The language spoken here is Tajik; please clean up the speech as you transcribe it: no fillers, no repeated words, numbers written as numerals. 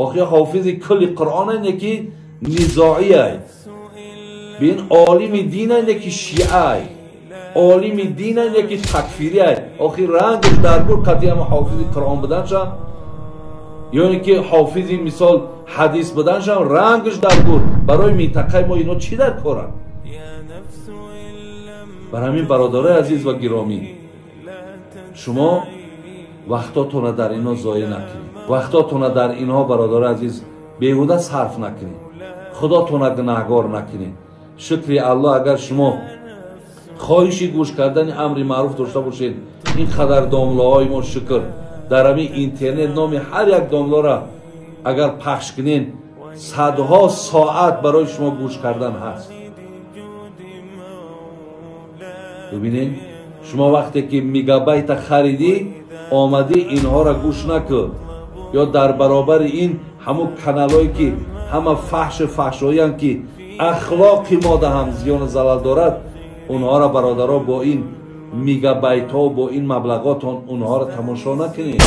Охи ҳофизи кулли Қуръон не ки низоӣ, бин олими дин не ки шиа, олими дин не ки такфирӣ. Охи рангш дар гур қатъи ҳама ҳофизи Қуръон буданша ё ин ки ҳофизи мисол ҳадис буданшам рангш дар гур. Барои минтақаи мо ино чӣ дар коранд? Бар ҳамин, бародарои азиз ва гиромӣ, шумо вақтотона дар инҳо зоеъ накунед, вақтотона дар инҳо, бародарои азиз, беҳуда сарф накунед, худотона гунаҳгор накунед. Шукри Аллоҳ, агар шумо хоҳиши гӯш кардани амри маъруф дошта бошед, ин қадар домлаҳои мо, шукр, дар ҳамин интернет номи ҳар як домларо агар пахш кунед, садҳо соат барои шумо гӯш кардан ҳаст. Бибинед, шумо вақте ки мегабайта харидӣ, омадӣ, инҳоро гӯш накун, ё дар баробари ин ҳамун каналҳое ки ҳама фаҳшу фаҳшоянд, ки ахлоқи мода ҳам зиёну залал дорад, онҳоро, бародаро, бо ин мегабайтҳо, бо ин маблағотон онҳоро тамошо накунед.